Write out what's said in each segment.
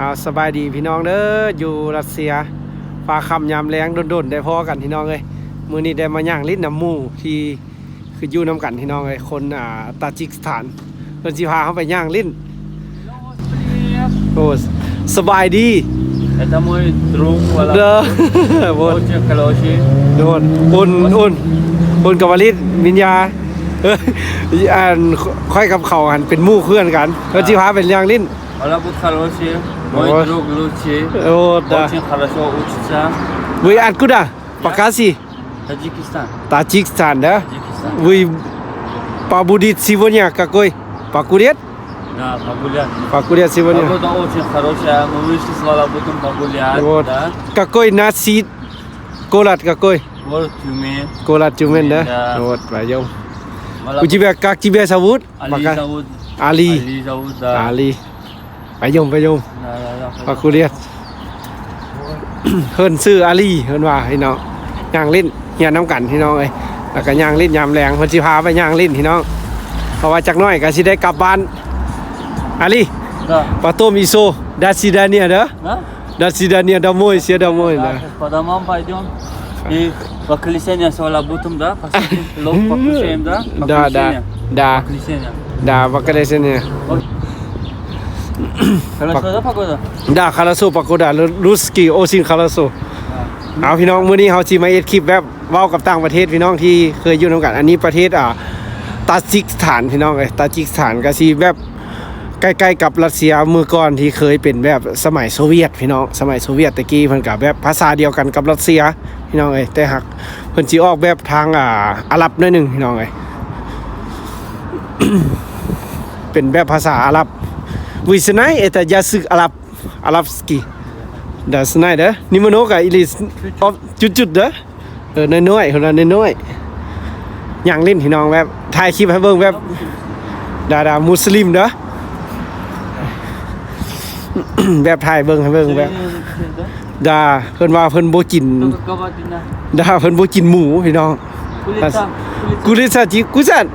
ເອົາ ສະບາຍດີພີ່ນ້ອງເດີ ຢູ່ຣັດເຊຍ ຟ້າຄ່ຳຍາມແລງ ດົນໆ ໄດ້ພໍ້ກັນພີ່ນ້ອງເອີຍ. ມື້ນີ້ໄດ້ມາຍ່າງຫຼິ້ນນຳໝູ່ທີ່ຄືຢູ່ນຳກັນພີ່ນ້ອງເອີຍ ຄົນ ອ່າ ຕາຈິກສະຖານ ເພິ່ນຊິພາເຮົາໄປຍ່າງຫຼິ້ນ. ໂອ້ ສະບາຍດີ. Это мой друг, Валабутум. Да. Вот. Очень хороший. Вот. Он, он, он говорит меня, ເອີ ອັນ ຂ້ອຍກັບເຂົາຫັ້ນເປັນໝູ່ເພື່ອນກັນ ເພິ່ນຊິພາໄປຍ່າງຫຼິ້ນ. Валабутум хороший, мой друг лучший. Вот, да. Очень хорошо учится. Вы откуда? Покажи. Таджикистан. Таджикистан, да? Таджикистан. Вы побудет сегодня какой? Покурить? Да, погулять. Покурить сегодня. Погода очень хорошая, мы вышли с Валабутум погулять, вот, да. Какой наш город какой? Город Тюмень. Город Тюмень, да? Тюмень, да. Вот, пойдём. Валабутум. У тебя, как тебя зовут? Али зовут. Али. Али зовут, да. Али. Пойдём, пойдём. Да, да, да, пойдём. Покурить. ເພິ່ນຊື່ອາລີ ເພິ່ນວ່າພີ່ນ້ອງ ຍ່າງຫຼິ້ນ ຮຽນນຳກັນພີ່ນ້ອງເອີຍ ແລ້ວກໍຍ່າງຫຼິ້ນຍາມແລງ ເພິ່ນຊິພາໄປຍ່າງຫຼິ້ນພີ່ນ້ອງ ເພາະວ່າຈັກໜ້ອຍກໍຊິໄດ້ກັບບ້ານ. ອາລີ. Да. Потом ещё. До свидания, да? А? До свидания, домой, всё домой, да. Да, по домам пойдём. И в воскресенье с Валабутум, да? Посидим, лёг покушаем, да? Да, да, да. В воскресенье. Да, в воскресенье. Хорошо, да, погода? Да, хорошо, погода. Русский очень хорошо. ເອົາ ພີ່ນ້ອງ ມື້ນີ້ເຮົາຊິມາເຮັດຄລິບແບບເວົ້າກັບຕ່າງປະເທດ ພີ່ນ້ອງທີ່ເຄີຍຢູ່ນຳກັນ. ອັນນີ້ປະເທດ ອ່າ ຕາຈິກສະຖານ ພີ່ນ້ອງເອີຍ. ຕາຈິກສະຖານກໍຊິແບບ ໃກ້ໆກັບຣັດເຊຍເມື່ອກ່ອນທີ່ເຄີຍເປັນແບບສະໄໝໂຊວຽດພີ່ນ້ອງ ສະໄໝໂຊວຽດແຕ່ກີ້ ເພິ່ນກໍແບບພາສາດຽວກັນກັບຣັດເຊຍພີ່ນ້ອງເອີຍ ແຕ່ຫາກເພິ່ນຊິອອກແບບທາງ ອ່າ ອາຣັບໜ້ອຍໜຶ່ງພີ່ນ້ອງເອີຍ ເປັນແບບພາສາອາຣັບ. Вы знаете язык араб, арабский? Да, знаю, да. Немного или с- о, чуть-чуть, да. ເອີ ນ້ອຍໆ ເພິ່ນວ່ານ້ອຍໆ ຍ່າງຫຼິ້ນພີ່ນ້ອງ ແບບຖ່າຍຄລິບໃຫ້ເບິ່ງແບບ ດາດາມຸສລິມເດີ ແບບຖ່າຍເບິ່ງໃຫ້ເບິ່ງແບບ ດາ ເພິ່ນວ່າເພິ່ນບໍ່ກິນ ດາ ເພິ່ນບໍ່ກິນໝູພີ່ນ້ອງ Kulit sa- kulit sa- kulit sa- kulit sa-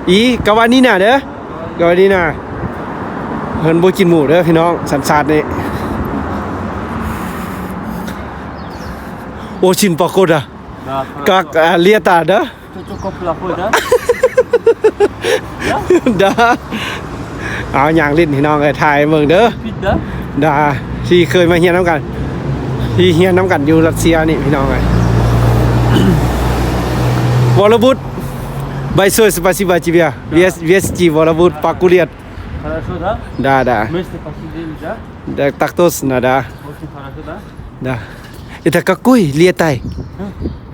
ອີ ກາວານີນາເດີ ກາວານີນາ ເພິ່ນບໍ່ກິນໝູເດີພີ່ນ້ອງ ສັນຊາດນີ້. Очень похоже. Да, как, хорошо. А, лето, да? Чё, чё, как плохой, да? Да? Да. ເອົາ ຍ່າງຫຼິ້ນພີ່ນ້ອງເອີຍ ຖ່າຍເບິ່ງເດີ Пить, да? Да. ທີ່ເຄີຍມາຮຽນນຳກັນ ທີ່ຮຽນນຳກັນຢູ່ຣັດເຊຍນີ້ພີ່ນ້ອງເອີຍ. Валабут. Большое спасибо тебе. Вес- вести Валабут покурить. Хорошо, да? Да, да. Вместе посидим, да? Да, так точно, да. Очень хорошо, да? Да. Это какой летай? А?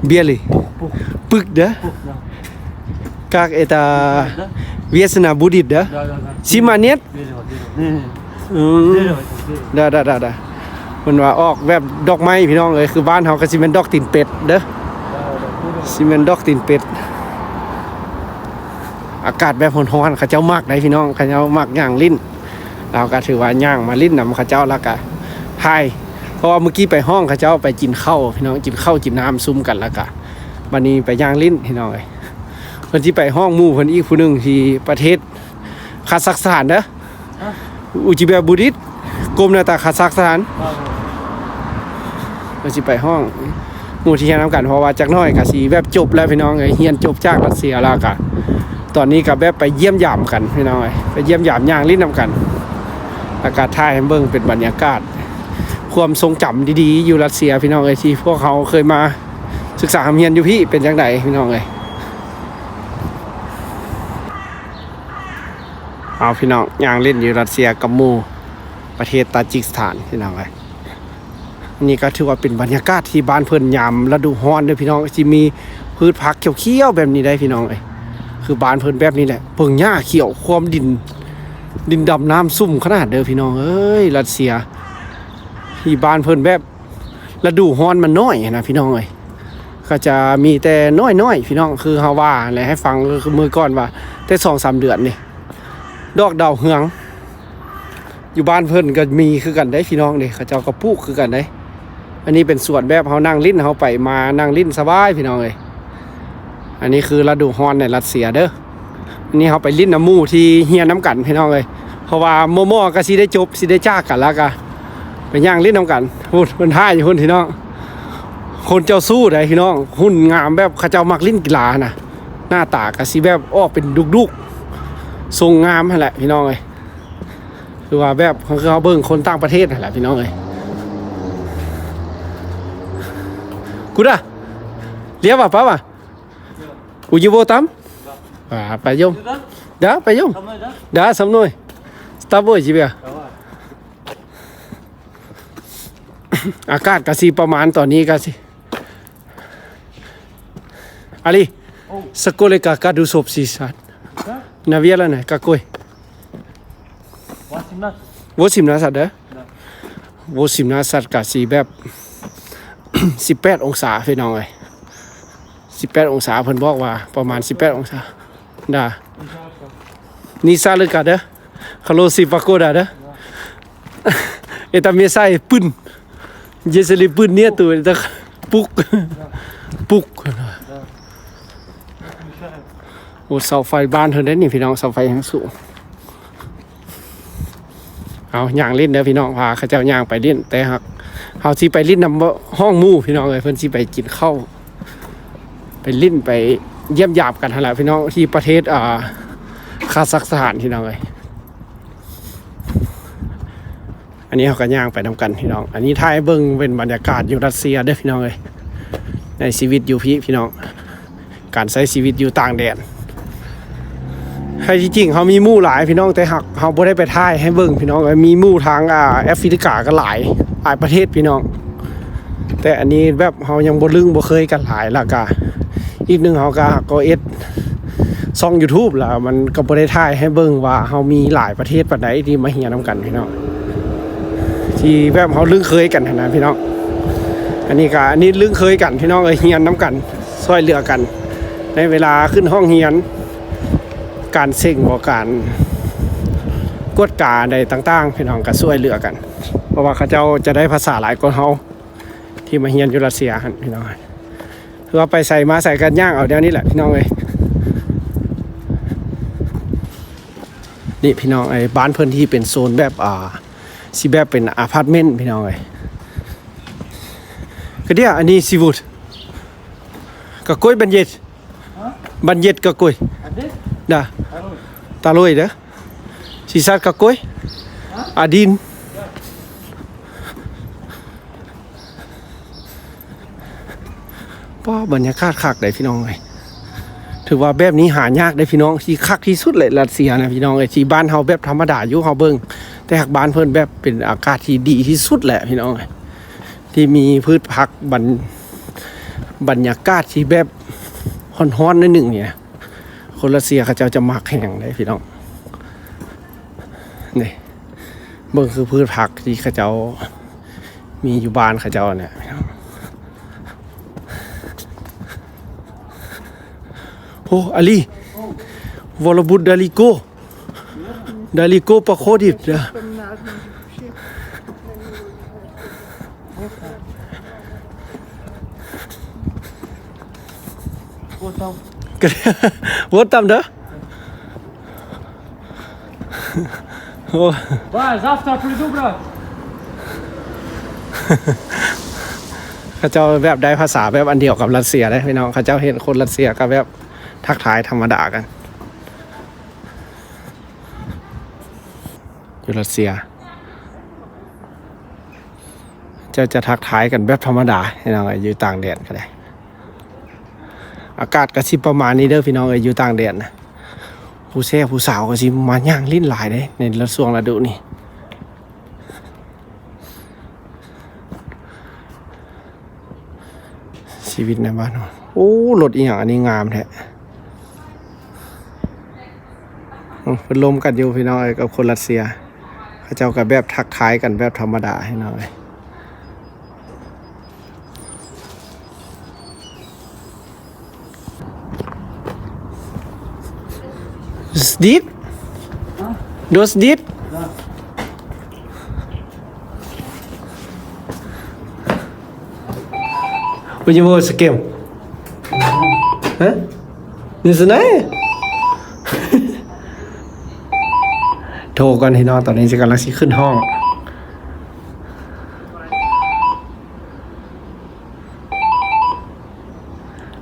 Белый. Пух, пух. Пык, да? Пух, да. Как это? Да. Весна будет, да? Да, да, да. Зима нет? Дерево, дерево. Не, не, не. М. Дерево это, дерево. Да, да, да, да. ເພິ່ນວ່າອອກແບບດອກໄມ້ພີ່ນ້ອງເອີຍ ຄືບ້ານເຮົາກໍຊິແມ່ນດອກຕີນເປັດເດີ ຊິແມ່ນດອກຕີນເປັດ. ອາກາດແບບຮ້ອນໆ ເຂົາເຈົ້າມັກໄດ໋ພີ່ນ້ອງ ເຂົາເຈົ້າມັກຍ່າງຫຼິ້ນ ລາວກໍຖືວ່າຍ່າງມາຫຼິ້ນນຳເຂົາເຈົ້າ ແລ້ວກໍຖ່າຍ ເພາະວ່າມື້ກີ້ໄປຮ້ອງເຂົາເຈົ້າໄປກິນເຂົ້າພີ່ນ້ອງ ກິນເຂົ້າກິນນ້ຳຊຸມກັນ ແລ້ວກໍບັດນີ້ໄປຍ່າງຫຼິ້ນພີ່ນ້ອງເອີຍ. ເພິ່ນຊິໄປຮ້ອງໝູ່ເພິ່ນອີກຜູ້ໜຶ່ງທີ່ປະເທດຄາຊັກສະຖານເດີ. ຮະ? У тебя будет комната Казахстан. ເພິ່ນຊິໄປຮ້ອງໝູ່ທີ່ຮຽນນຳກັນ ເພາະວ່າຈັກໜ້ອຍກໍຊິແບບຈົບແລ້ວພີ່ນ້ອງເອີຍ ຮຽນຈົບຈາກຣັດເຊຍແລ້ວກໍ ຕອນນີ້ກໍແບບໄປຢ້ຽມຢາມກັນພີ່ນ້ອງເອີຍ ໄປຢ້ຽມຢາມຍ່າງຫຼິ້ນນຳກັນ ແລ້ວກໍຖ່າຍໃຫ້ເບິ່ງເປັນບັນຍາກາດ ຄວາມຊົງຈຳດີໆ ຢູ່ຣັດເຊຍພີ່ນ້ອງເອີຍ ທີ່ພວກເຮົາເຄີຍມາສຶກສາຮ່ຳຮຽນຢູ່ພີ້ ເປັນຈັ່ງໃດພີ່ນ້ອງເອີຍ. ເອົາ ພີ່ນ້ອງ ຍ່າງຫຼິ້ນຢູ່ຣັດເຊຍກັບໝູ່ປະເທດຕາຈິກສະຖານ ພີ່ນ້ອງເອີຍ. ອັນນີ້ກໍຖືວ່າເປັນບັນຍາກາດທີ່ບ້ານເພິ່ນຍາມລະດູຮ້ອນເດີພີ່ນ້ອງ ຊິມີພືດຜັກຂຽວໆແບບນີ້ໄດ໋ພີ່ນ້ອງເອີຍ ຄືບ້ານເພິ່ນແບບນີ້ແຫຼະ ເບິ່ງຫຍ້າຂຽວ ຄວາມດິນ ດິນດຳນ້ຳຊຸ່ມຂະໜາດເດີພີ່ນ້ອງເອີຍ ຣັດເຊຍ ທີ່ບ້ານເພິ່ນແບບ ລະດູຮ້ອນມັນນ້ອຍຫັ້ນນະພີ່ນ້ອງເອີຍ ກໍຈະມີແຕ່ນ້ອຍໆ ພີ່ນ້ອງ ຄືເຮົາວ່າແຫຼະໃຫ້ຟັງ ຄືມື້ກ່ອນວ່າແຕ່ສອງສາມເດືອນນີ້ ດອກດາວເຮືອງ ຢູ່ບ້ານເພິ່ນກໍມີຄືກັນເດ້ພີ່ນ້ອງເດ້ ເຂົາເຈົ້າກໍປູກຄືກັນເດ້. ອັນນີ້ເປັນສວນແບບເຮົານັ່ງຫຼິ້ນ ເຮົາໄປມານັ່ງຫຼິ້ນສະບາຍພີ່ນ້ອງເອີຍ. ອັນນີ້ຄືລະດູຮ້ອນໃນຣັດເຊຍເດີ. ອັນນີ້ເຮົາໄປຫຼິ້ນນຳໝູ່ທີ່ຮຽນນຳກັນພີ່ນ້ອງເອີຍ ເພາະວ່າມໍ່ໆກໍຊິໄດ້ຈົບ ຊິໄດ້ຈາກກັນແລ້ວກະ ໄປຍ່າງຫຼິ້ນນຳກັນ. ພຸ້ນ ເພິ່ນຖ່າຍຢູ່ພຸ້ນພີ່ນ້ອງ. ຄົນເຈົ້າຊູ້ໃດ໋ພີ່ນ້ອງ, ຫຸ່ນງາມແບບເຂົາເຈົ້າມັກຫຼິ້ນກິລານະ. ໜ້າຕາກໍຊິແບບອອກເປັນດຸກໆ ຊົງງາມຫັ້ນແຫຼະພີ່ນ້ອງເອີຍ. ຄືວ່າແບບ ຄືເຮົາເບິ່ງຄົນຕ່າງປະເທດຫັ້ນແຫຼະພີ່ນ້ອງເອີຍ. Куда? Лево, право? У него там? А, пойдём. Сюда? Да, пойдём. Со мной, да? Да, со мной. С тобой тебе. Давай. ອາກາດກະຊິປະມານຕອນນີ້ກະຊິ ອາລີ О. Сколько градусов сейчас? Да? Наверное, какой? Восемнадцать. Восемнадцать, да? Да. Восемнадцать ກະຊິແບບ ສິບແປດອົງສາພີ່ນ້ອງເອີຍ. ສິບແປດອົງສາ ເພິ່ນບອກວ່າປະມານສິບແປດອົງສາ. Да. Не жарко. Не жарко, да? Хорошая погода, да? Да. Это мешает пыль. Если пыль нету, это пук. Да. Пук. Да. Это мешает. ໂອ້ ເສົາໄຟບ້ານເພິ່ນເດ້ນີ້ພີ່ນ້ອງ, ເສົາໄຟແຮງສູງ. ເອົາ ຍ່າງຫຼິ້ນເດີພີ່ນ້ອງ, ພາເຂົາເຈົ້າຍ່າງໄປຫຼິ້ນ. ແຕ່ຫາກເຮົາຊິໄປຫຼິ້ນນຳຫ້ອງໝູ່ພີ່ນ້ອງເອີຍ, ເພິ່ນຊິໄປກິນເຂົ້າ ໄປຫຼິ້ນໄປຢ້ຽມຢາມກັນຫັ້ນແຫຼະພີ່ນ້ອງ, ທີ່ປະເທດ ອ່າ ຄາຊັກສະຖານພີ່ນ້ອງເອີຍ. ອັນນີ້ເຮົາກໍຍ່າງໄປນຳກັນພີ່ນ້ອງ. ອັນນີ້ຖ່າຍໃຫ້ເບິ່ງເປັນບັນຍາກາດຢູ່ຣັດເຊຍເດີພີ່ນ້ອງເອີຍ, ໃນຊີວິດຢູ່ພີ້ພີ່ນ້ອງ. ການໃຊ້ຊີວິດຢູ່ຕ່າງແດນ. ແທ້ທີ່ຈິງເຮົາມີໝູ່ຫຼາຍພີ່ນ້ອງ, ແຕ່ຫາກເຮົາບໍ່ໄດ້ໄປຖ່າຍໃຫ້ເບິ່ງພີ່ນ້ອງເອີຍ. ມີໝູ່ທາງ ອ່າ ແອຟຣິກາກໍຫຼາຍ, ຫຼາຍປະເທດພີ່ນ້ອງ. ແຕ່ອັນນີ້ແບບເຮົາຍັງບໍ່ລຶ້ງບໍ່ເຄີຍກັນຫຼາຍ, ແລ້ວກໍອີກໜຶ່ງເຮົາກໍ ກໍເຮັດຊ່ອງຢູທູບ ແລ້ວມັນກໍບໍ່ໄດ້ຖ່າຍໃຫ້ເບິ່ງວ່າເຮົາມີຫຼາຍປະເທດປານໃດທີ່ມາຮຽນນຳກັນພີ່ນ້ອງ, ທີ່ແບບເຮົາລຶ້ງເຄີຍກັນຫັ້ນນະພີ່ນ້ອງ. ອັນນີ້ກໍ ອັນນີ້ລຶ້ງເຄີຍກັນພີ່ນ້ອງເອີຍ, ຮຽນນຳກັນ ຊ່ວຍເຫຼືອກັນໃນເວລາຂຶ້ນຫ້ອງຮຽນ, ການເສັງບໍ່ ການກວດກາໃດຕ່າງໆ ພີ່ນ້ອງກໍຊ່ວຍເຫຼືອກັນ, ເພາະວ່າເຂົາເຈົ້າຈະໄດ້ພາສາຫຼາຍກວ່າເຮົາທີ່ມາຮຽນຢູ່ຣັດເຊຍຫັ້ນພີ່ນ້ອງ. ຄືວ່າໄປໃສມາໃສກໍຍ່າງເອົາແນວນີ້ແຫຼະພີ່ນ້ອງເອີຍ. ນີ້ພີ່ນ້ອງເອີຍ, ບ້ານເພິ່ນທີ່ເປັນໂຊນແບບ ອ່າ ຊິແບບເປັນອາພາດເມັນພີ່ນ້ອງເອີຍ. Где они живут? Какой подъезд? А? Подъезд какой? Подъезд? Да. Второй. Второй, да? Сейчас какой? А? Один. Да. ປ້າ ບັນຍາກາດຄັກເດ້ພີ່ນ້ອງເອີຍ. ຖືວ່າແບບນີ້ຫາຍາກເດ້ພີ່ນ້ອງ, ທີ່ຄັກທີ່ສຸດເລີຍຣັດເຊຍນະພີ່ນ້ອງເອີຍ. ທີ່ບ້ານເຮົາແບບທຳມະດາຢູ່ ເຮົາເບິ່ງ, ແຕ່ຫາກບ້ານເພິ່ນແບບເປັນອາກາດທີ່ດີທີ່ສຸດແຫຼະພີ່ນ້ອງເອີຍ, ທີ່ມີພືດຜັກ ບັນ ບັນຍາກາດທີ່ແບບຮ້ອນໆໜ້ອຍໜຶ່ງນີ້ນະ. ຄົນຣັດເຊຍເຂົາເຈົ້າຈະມັກແຮງເດ້ພີ່ນ້ອງ. ນີ້ ເບິ່ງຄືພືດຜັກທີ່ເຂົາເຈົ້າມີຢູ່ບ້ານເຂົາເຈົ້ານີ້. О, Али, вот будут далеко. Далеко походит, да. Вот там. Вот там, да? О. Давай, завтра приду, брат. ເຂົາເຈົ້າແບບໄດ້ພາສາແບບອັນດຽວກັບຣັດເຊຍເດ້ພີ່ນ້ອງ. ເຂົາເຈົ້າເຫັນຄົນຣັດເຊຍກໍແບບທັກທາຍທຳມະດາກັນ. ຢູ່ຣັດເຊຍ ເຈົ້າຈະທັກທາຍກັນແບບທຳມະດາພີ່ນ້ອງເອີຍ, ຢູ່ຕ່າງແດນກໍໄດ້. ອາກາດກໍຊິປະມານນີ້ເດີພີ່ນ້ອງເອີຍ, ຢູ່ຕ່າງແດນນະ ຜູ້ແຊຜູ້ສາວກໍຊິມາຍ່າງຫຼິ້ນຫຼາຍເດ້ ໃນລະ ຊ່ວງລະດູນີ້. ຊີວິດໃນບ້ານເຮົາ. ໂອ້ ລົດອີ່ຫຍັງອັນນີ້ງາມແທ້. ອື ເພິ່ນລົມກັນຢູ່ພີ່ນ້ອງເອີຍ ກັບຄົນຣັດເຊຍ. ເຂົາເຈົ້າກໍແບບທັກທາຍກັນແບບທຳມະດາພີ່ນ້ອງເອີຍ. Сдит? Дождь сдит? Да. У него с кем? А? Не знаю. ໂທກ່ອນພີ່ນ້ອງ, ຕອນນີ້ຊິກຳລັງຊິຂຶ້ນຫ້ອງ.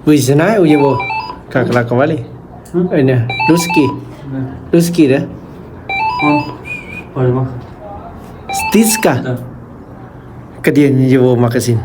Вы знаете его? Как лаковали? Э, не, русский. Русский, да? Стиска. Где его магазин?